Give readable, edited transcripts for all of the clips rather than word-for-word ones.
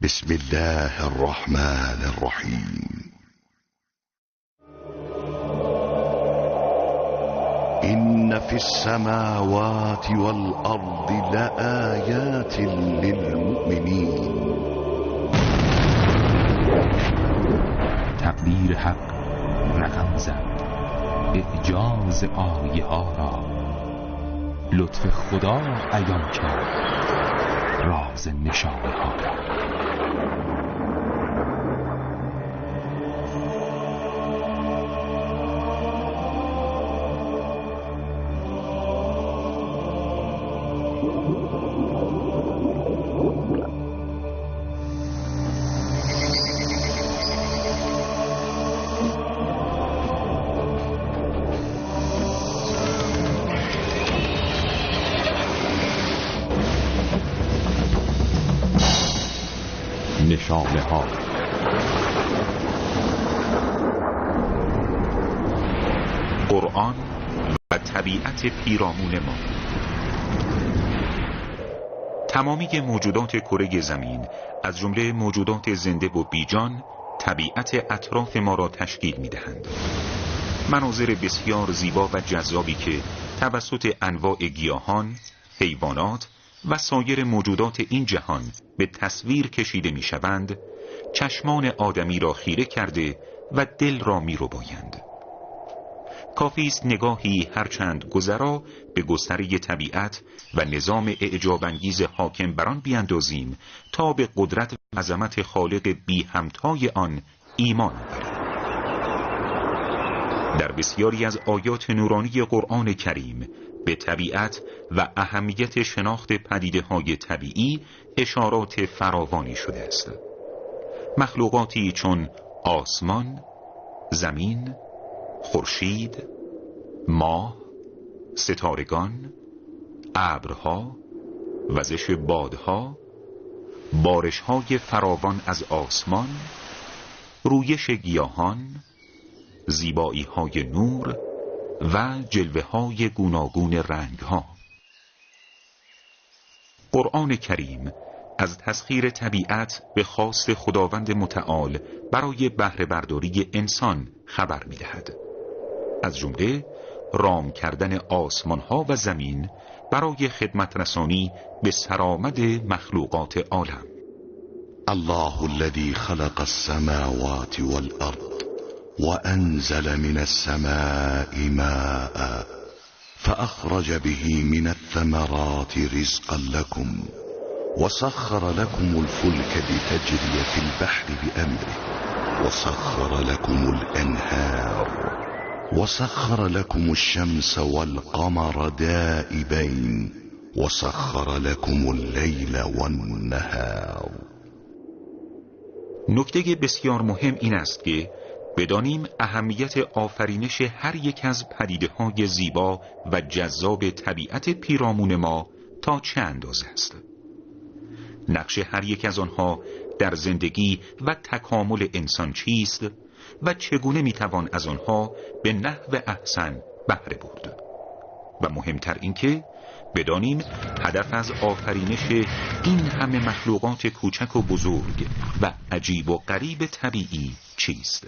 بسم الله الرحمن الرحیم. إن في السماوات والأرض لآيات للمؤمنين. تقدیر حق رقم زد اعجاز آیه ها را، لطف خدا عیان کرد راز نشانه ها را. نشانه ها. قرآن و طبیعت پیرامون ما. تمامی موجودات کره زمین از جمله موجودات زنده و بیجان طبیعت اطراف ما را تشکیل می دهند. مناظر بسیار زیبا و جذابی که توسط انواع گیاهان، حیوانات و سایر موجودات این جهان به تصویر کشیده می شوند، چشمان آدمی را خیره کرده و دل را می ربایند. کافی است نگاهی هرچند گذرا به گستره طبیعت و نظام اعجاب‌انگیز حاکم بر آن بیندازیم تا به قدرت و عظمت خالق بی همتای آن ایمان آوریم. در بسیاری از آیات نورانی قرآن کریم به طبیعت و اهمیت شناخت پدیده‌های طبیعی اشارات فراوانی شده است. مخلوقاتی چون آسمان، زمین، خورشید، ماه، ستارگان، ابرها، وزش بادها، بارش‌های فراوان از آسمان، رویش گیاهان، زیبایی‌های نور و جلوه‌های گوناگون رنگ‌ها. قرآن کریم از تسخیر طبیعت به خواست خداوند متعال برای بهره برداری انسان خبر می‌دهد. از جمله رام کردن آسمان‌ها و زمین برای خدمت رسانی به سرآمد مخلوقات عالم. الله الذي خلق السماوات والأرض وأنزل من السماء ماء فأخرج به من الثمرات رزقا لكم وسخر لكم الفلك لتجري في البحر بأمره وسخر لكم الأنهار وسخر لكم الشمس والقمر دائبين وسخر لكم الليل والنهار. نکته بسیار مهم این است که بدانیم اهمیت آفرینش هر یک از پدیده‌های زیبا و جذاب طبیعت پیرامون ما تا چه اندازه است. نقش هر یک از آنها در زندگی و تکامل انسان چیست و چگونه میتوان از آنها به نحو احسن بهره برد. و مهمتر اینکه بدانیم هدف از آفرینش این همه مخلوقات کوچک و بزرگ و عجیب و غریب طبیعی چیست.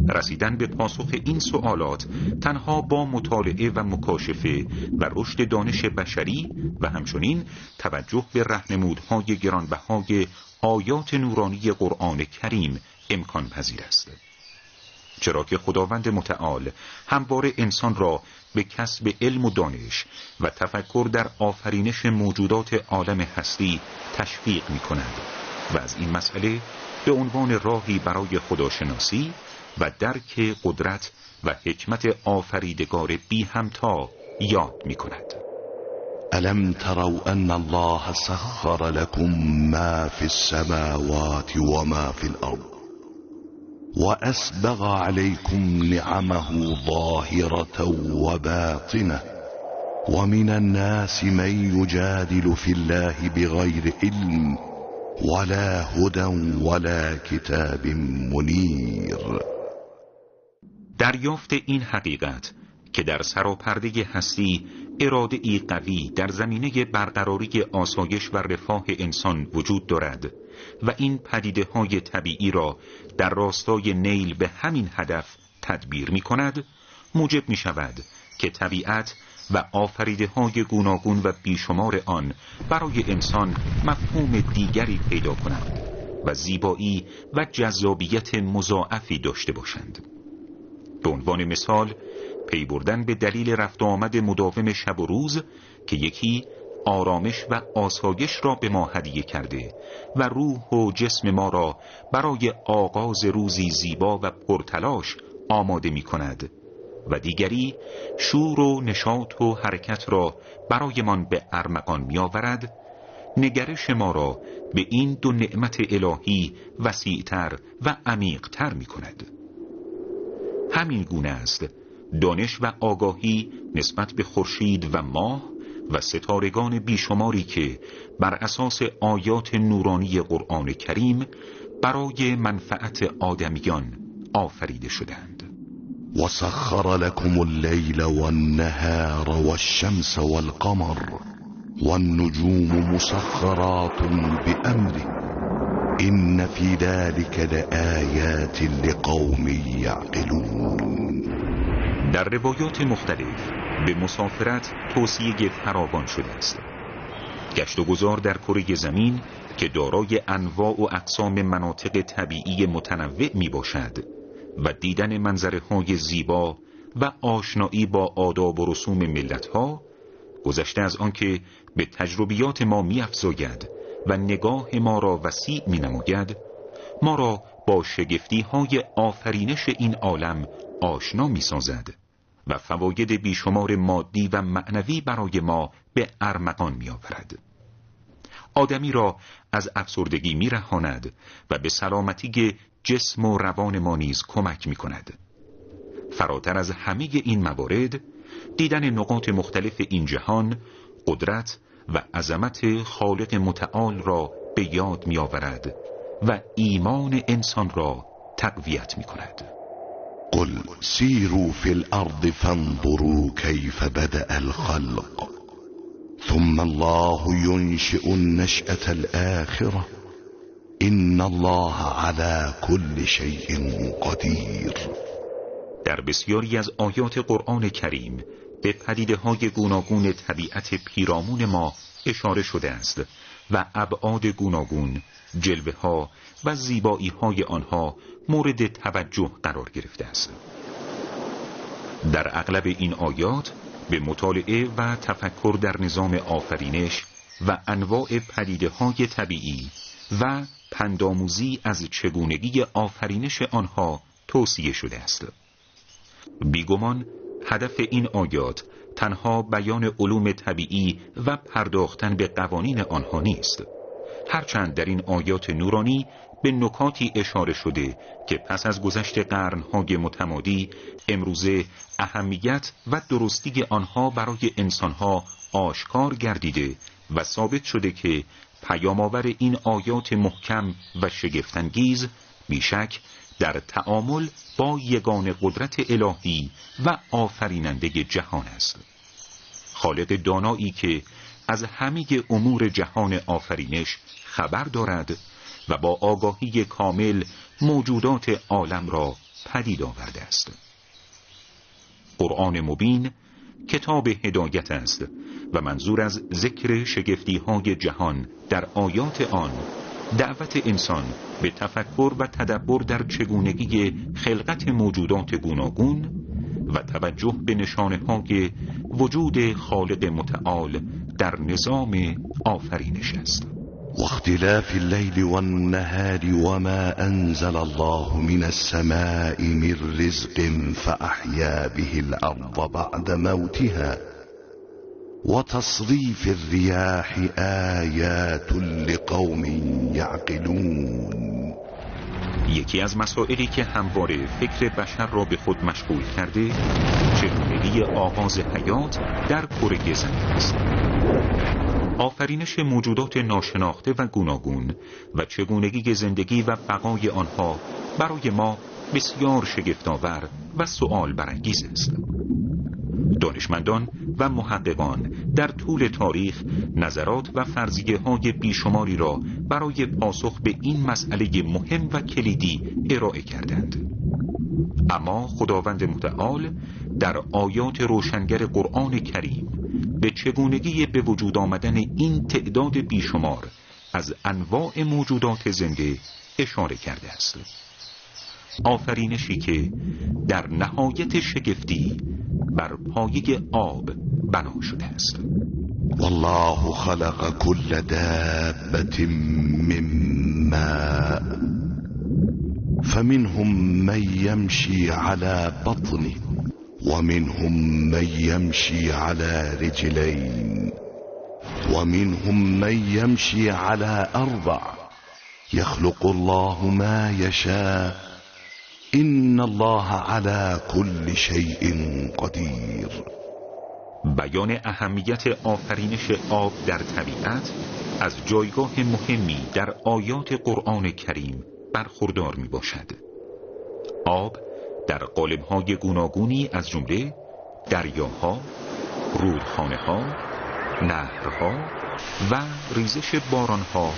رسیدن به پاسخ این سوالات تنها با مطالعه و مکاشفه و رشد دانش بشری و همچنین توجه به رهنمودهای گرانبهای آیات نورانی قرآن کریم امکان پذیر است. چرا که خداوند متعال همواره انسان را به کسب علم و دانش و تفکر در آفرینش موجودات عالم هستی تشویق می کند و از این مسئله به عنوان راهی برای خداشناسی و درک قدرت و حکمت آفریدگار بی همتا یاد می کند. ألم تروا أن الله سخر لكم ما في السماوات وما في الأرض وأسبغ عليكم نعمه ظاهرة وباطنة ومن الناس من يجادل في الله بغير علم ولا هدى ولا كتاب منیر. دریافت این حقیقت که در سراپرده هستی اراده ای قوی در زمینه برقراری آسایش و رفاه انسان وجود دارد و این پدیده های طبیعی را در راستای نیل به همین هدف تدبیر می کند، موجب می شود که طبیعت و آفریده های گوناگون و بیشمار آن برای انسان مفهوم دیگری پیدا کنند و زیبایی و جذابیت مضاعفی داشته باشند. به عنوان مثال، پی بردن به دلیل رفت و آمد مداوم شب و روز که یکی آرامش و آسایش را به ما هدیه کرده و روح و جسم ما را برای آغاز روزی زیبا و پرتلاش آماده می کند و دیگری شور و نشاط و حرکت را برایمان به ارمغان می آورد، نگرش ما را به این دو نعمت الهی وسیعتر و عمیقتر می کند. همین گونه است دانش و آگاهی نسبت به خورشید و ماه و ستارگان بیشماری که بر اساس آیات نورانی قرآن کریم برای منفعت آدمیان آفریده شدند. وسخر لكم الليل والنهار والشمس والقمر والنجوم مسخرات بأمره إن في ذلك لآيات لقوم يعقلون. در روایات مختلف به مسافرت توصیه فراوان شده است. گشت و گذار در کره زمین که دارای انواع و اقسام مناطق طبیعی متنوع می باشد و دیدن منظره های زیبا و آشنایی با آداب و رسوم ملت‌ها، گذشته از آنکه به تجربیات ما می‌افزاید و نگاه ما را وسیع می‌نماید، ما را با شگفتی‌های آفرینش این عالم آشنا می‌سازد و فواید بیشمار مادی و معنوی برای ما به ارمغان می‌آورد. آدمی را از افسردگی می‌رهاند و به سلامتی جسم و روان ما نیز کمک می‌کند. فراتر از همه این موارد، دیدن نقاط مختلف این جهان، قدرت و عظمت خالق متعال را به یاد می‌آورد و ایمان انسان را تقویت می‌کند. قل سیروا فی الارض فانظروا کیف بدأ الخلق ثم الله ينشئ النشأة الآخرة إن الله على كل شيء قدیر. در بسیاری از آیات قرآن کریم به پدیده‌های گوناگون طبیعت پیرامون ما اشاره شده است و ابعاد گوناگون، جلوه‌ها و زیبایی‌های آنها مورد توجه قرار گرفته است. در اغلب این آیات به مطالعه و تفکر در نظام آفرینش و انواع پدیده‌های طبیعی و پندآموزی از چگونگی آفرینش آنها توصیه شده است. بیگمان هدف این آیات تنها بیان علوم طبیعی و پرداختن به قوانین آنها نیست. هرچند در این آیات نورانی به نکاتی اشاره شده که پس از گذشت قرن‌های متمادی امروزه اهمیت و درستی آنها برای انسانها آشکار گردیده و ثابت شده که پیام‌آور این آیات محکم و شگفت‌انگیز بیشک در تعامل با یگان قدرت الهی و آفریننده جهان است. خالق دانایی که از همه امور جهان آفرینش خبر دارد و با آگاهی کامل موجودات عالم را پدید آورده است. قرآن مبین کتاب هدایت است و منظور از ذکر شگفتی‌های جهان در آیات آن دعوت انسان به تفکر و تدبر در چگونگی خلقت موجودات گوناگون و توجه به نشانه‌های وجود خالق متعال در نظام آفرینش است. واختلاف الليل والنهار وما أنزل الله من السماء من رزق فأحيا به الأرض بعد موتها وتصريف الرياح آيات لقوم يعقلون. یکی از مسائلی که همواره فکر بشر را به خود مشغول کرده، چگونگی آغاز حیات در کره زمین است. آفرینش موجودات ناشناخته و گوناگون و چگونگی زندگی و بقای آنها برای ما بسیار شگفت‌آور و سؤال برانگیز است. دانشمندان و محققان در طول تاریخ نظرات و فرضیه های بیشماری را برای پاسخ به این مسئله مهم و کلیدی ارائه کردند. اما خداوند متعال در آیات روشنگر قرآن کریم به چگونگی به وجود آمدن این تعداد بیشمار از انواع موجودات زنده اشاره کرده است. آفرینشی که در نهایت شگفتی بر پایه آب بنا شده است. والله خلق كل دابة من ماء فمنهم من يمشي على بطنه ومنهم من يمشي على رجلين ومنهم من يمشي على أربع يخلق الله ما يشاء إن الله على كل شيء قدير. بیان اهمیت آفرینش آب در طبیعت از جایگاه مهمی در آیات قرآن کریم برخوردار می باشد. آب در قالب‌های گوناگونی از جمله دریاها، رودخانه‌ها، نهرها و ریزش بارانها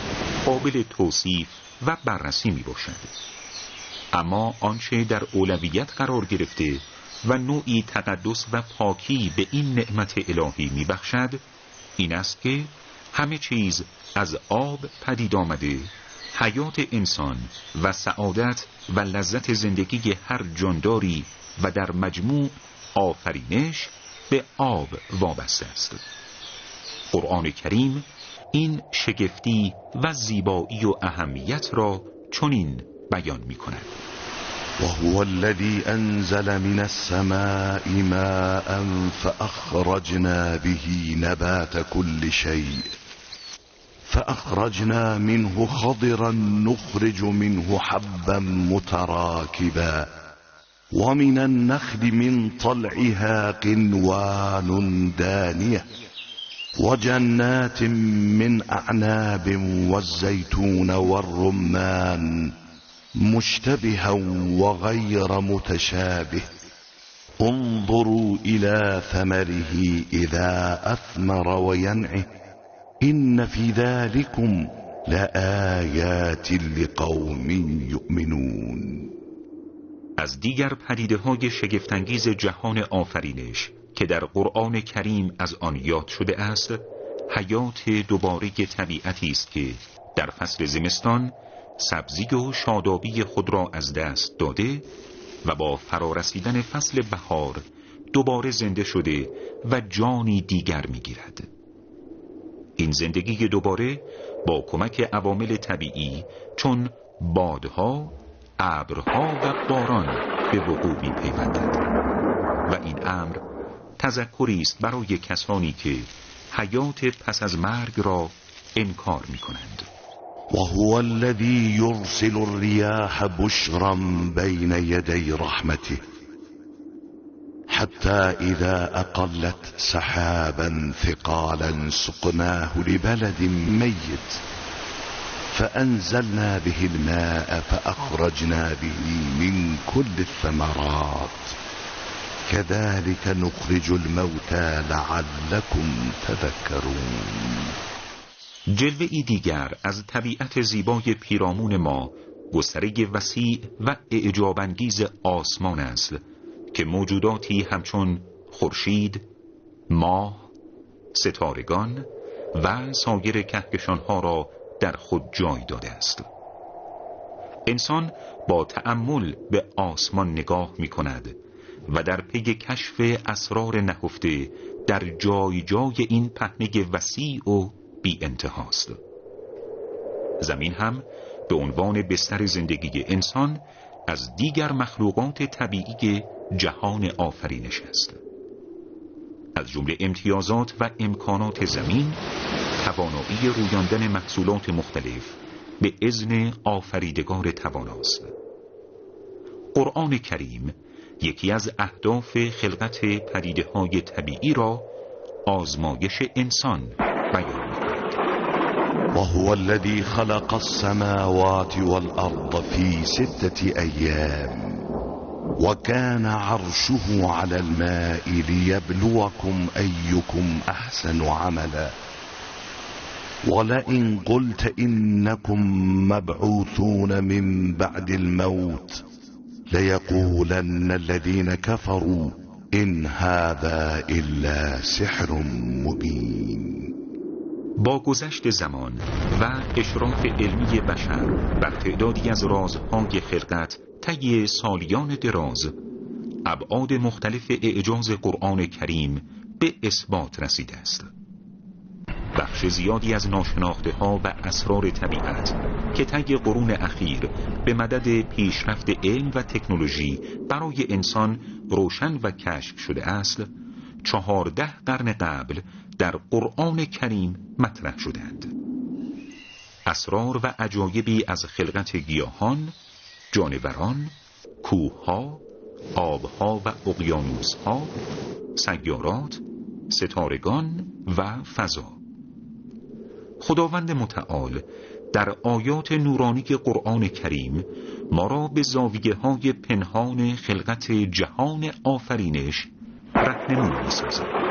قابل توصیف و بررسی می باشد. اما آنچه در اولویت قرار گرفته و نوعی تقدس و پاکی به این نعمت الهی می بخشد این است که همه چیز از آب پدید آمده، حیات انسان و سعادت و لذت زندگی هر جانداری و در مجموع آفرینش به آب وابسته است. قرآن کریم این شگفتی و زیبایی و اهمیت را چنین بیان می کند: وهو الذي أنزل من السماء ماء فأخرجنا به نبات كل شيء فأخرجنا منه خضرا نخرج منه حبا متراكبا ومن النخل من طلعها قنوان دانية وجنات من أعناب والزيتون والرمان مشتبها وغير متشابه انظروا إلى ثمره إذا أثمر وينعه إن في ذلكم لآيات لقوم يؤمنون. از دیگر پدیده‌های شگفت‌انگیز جهان آفرینش که در قرآن کریم از آن یاد شده است، حیات دوباره طبیعتی است که در فصل زمستان سبزی و شادابی خود را از دست داده و با فرارسیدن فصل بهار دوباره زنده شده و جانی دیگر می‌گیرد. این زندگی دوباره با کمک عوامل طبیعی چون بادها، ابرها و باران به وقوع می‌پیوندد و این امر تذکری است برای کسانی که حیات پس از مرگ را انکار می‌کنند. وهو الذي يرسل الرياح بشرا بين يدي رحمته حتى إذا أقلت سحابا ثقالا سقناه لبلد ميت فأنزلنا به الماء فأخرجنا به من كل الثمرات كذلك نخرج الموتى لعلكم تذكرون. جلوه ای دیگر از طبیعت زیبای پیرامون ما گستره وسیع و اعجاب‌انگیز آسمان است که موجوداتی همچون خورشید، ماه، ستارگان و سایر کهکشانها را در خود جای داده است. انسان با تأمل به آسمان نگاه می کند و در پی کشف اسرار نهفته در جای جای این پهنه وسیع و بی انتهاست. زمین هم به عنوان بستر زندگی انسان از دیگر مخلوقات طبیعی جهان آفرینش است. از جمله امتیازات و امکانات زمین، توانایی رویاندن محصولات مختلف به اذن آفریدگار تواناست. قرآن کریم یکی از اهداف خلقت پدیده‌های طبیعی را آزمایش انسان بیان می‌کند. وهو الذي خلق السماوات والأرض في 6 أيام وكان عرشه على الماء ليبلوكم أيكم أحسن عملا. ولئن قلت إنكم مبعوثون من بعد الموت ليقولن الذين كفروا إن هذا إلا سحر مبين. با گذشت زمان و اشراف علمی بشر بر تعدادی از رازهای خلقت طی سالیان دراز، ابعاد مختلف اعجاز قرآن کریم به اثبات رسیده است. بخش زیادی از ناشناخته ها و اسرار طبیعت که طی قرون اخیر به مدد پیشرفت علم و تکنولوژی برای انسان روشن و کشف شده است، 14 قرن قبل در قرآن کریم مطرح شدند. اسرار و عجایبی از خلقت گیاهان، جانوران، کوهها، آبها و اقیانوسها، سیارات، ستارگان و فضا. خداوند متعال در آیات نورانی قرآن کریم ما را به زاویه های پنهان خلقت جهان آفرینش رهنمون می‌سازد.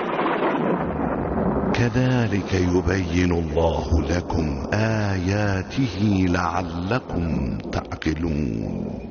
كذلك يبين الله لكم آياته لعلكم تعقلون.